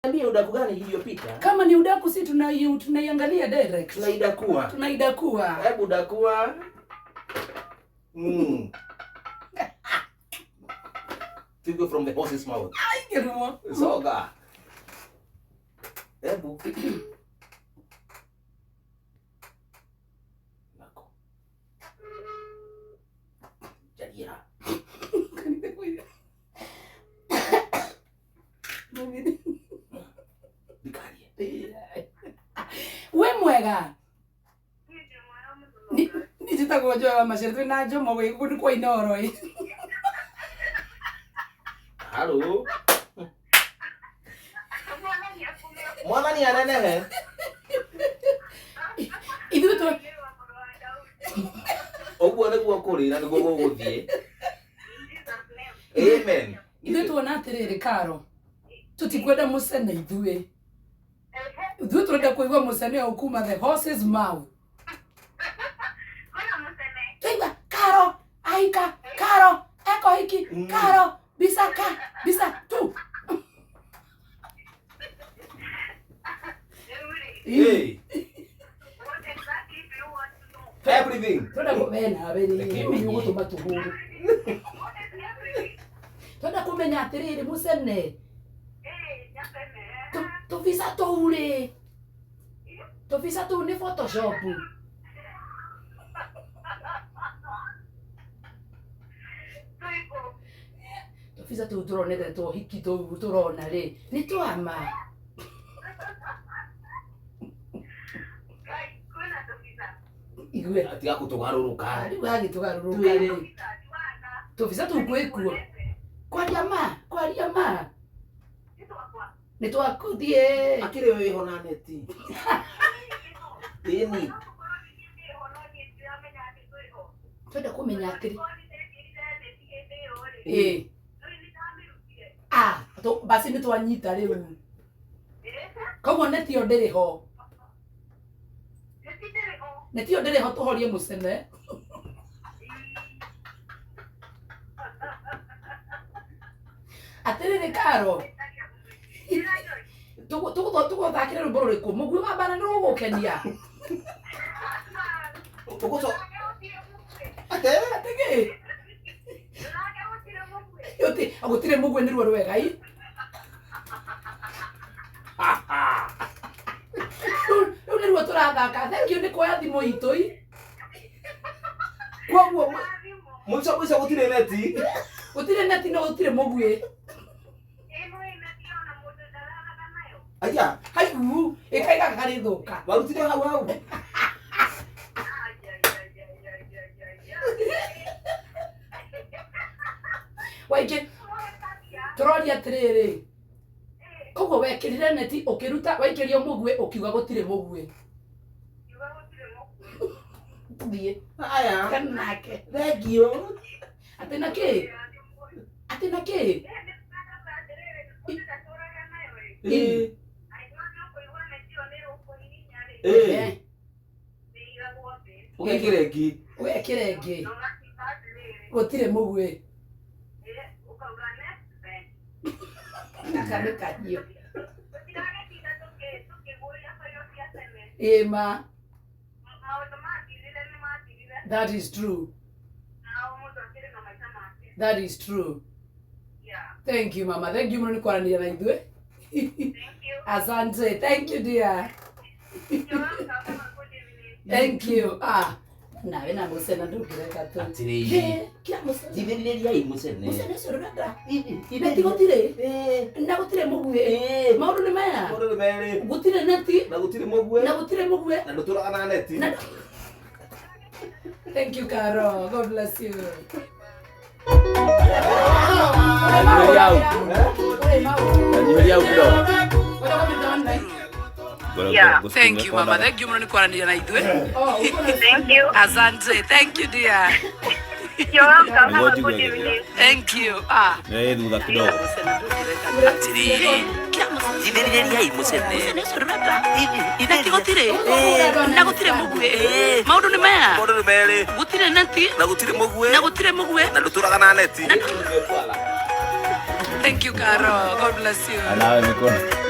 Niambie udaku gani iliyopita? Kama ni udaku si tunaiangalia direct. Tunaidakua. Tunaidakua. Hebu dakua. Tuko from the horse's mouth. Ai, Soga. Hebu. Nako. Jalia. Bikarie. We mwega. Ni njĩtagwo Joy wa Macere twĩ na Njomo wĩ gũkũ nĩ kwa Inooro ĩ. Halo. Mwathani anenehe. Ithuĩ tũ Ũguo nĩguo kũrĩ na nĩguo gũgũthiĩ. Amen. Ithuĩ tuona atĩrĩrĩ Karo. Tũtikwenda mũcene ithuĩ. Ithuĩ tũrenda kũigua mũcene ũyũ kuma the horse's mouth. Twaigua Karo ahika Karo eko hiki Karo bisa ka bisa tu. Hey. Everything. Tũrenda we nawe rĩ Reke rĩu menye. ũgũtũma tũhũrwo. Tũrenda kũmenya atĩrĩrĩ mũcene tũbica tũu rĩ tũbica tũu nĩ photoshop. Tũbica tũu tũronete tũhiki tũu tũrona rĩ nĩ twama. Igue Tiga kũtũgarũrũka. Rĩu agĩtũgarũrũka rĩ tũbica tũu kwĩkuo kwaria ma kwaria ma nĩ twakũthiĩ Akĩrĩ wĩho na neti. Ĩni. Twenda kũmenya atĩrĩ ĩ ah basi nĩ twanyita rĩu koguo neti ĩyo ndĩrĩ ho neti ĩyo ndĩrĩ ho tũhorie mũcene atĩrĩrĩ Karo tũgũthakĩra rwĩmbo rũrĩkũ mũguĩ wa mbara nĩ rũgũkenia Ũgũco. Ate? Atĩkĩ gũtirĩ mũguĩ nĩ ruo rwega i rĩu nĩruo tũrathaka thank you nĩ kuoya thimũ itũ i Koguo mũico mũico gũtirĩ neti. Gũtirĩ neti no gũtirĩ mũguĩ. Aya. Haigu ĩkaiga karĩthũka. Warutire hau hau. Waingĩ tũroria atĩrĩrĩ koguo wekĩrire neti ũkĩruta waikĩrio mũguĩ ũkiuga gũtirĩ mũguĩ tũthiĩ Aya. kana nake Thank you. atĩ na kĩ atĩ na kĩ Ĩ. Ĩ. Ũgekĩra ĩngĩ. Ũgekĩra ĩngĩ gũtirĩ mũguĩ gaka nĩ kahiũ ĩ ma that is true that is true. Thank you mama, thank you mũno nĩ kwaranĩria na ithuĩ. Asante, thank you dear. Thank you. Ah, nawe na mũcene ndũngĩreka tu. Atĩrĩrĩ. Kĩa mũcene. Thithĩrĩriai mũcene. Mũcene ũcio ndũrenda. Neti gũtirĩ. Na gũtirĩ mũguĩ. Maũndũ nĩ maya. Maũndũ nĩ merĩ. Gũtirĩ neti. Na gũtirĩ mũguĩ. Na gũtirĩ mũguĩ. Na ndũtũraga na neti. Thank you Caro. God bless you. Nyihĩria hau kidogo. Yeah. Thank you mama, thank you mũno nĩ kwaranĩria na ithuĩ. Thank you. Asante, thank you dear. You're welcome. Have a Nĩguo good njigue evening. Thank you. Ah. Ĩ thutha kidogo. Atĩrĩrĩ thithĩrĩriai mũcene neti gũtirĩ na gũtirĩ mũguĩ maũndũ nĩ maya Maũndũ nĩ merĩ. Gũtirĩ neti Na gũtirĩ mũguĩ. Na gũtirĩ mũguĩ Na ndũtũraga na neti. Thank you Caro. God bless you. Anawe mikono.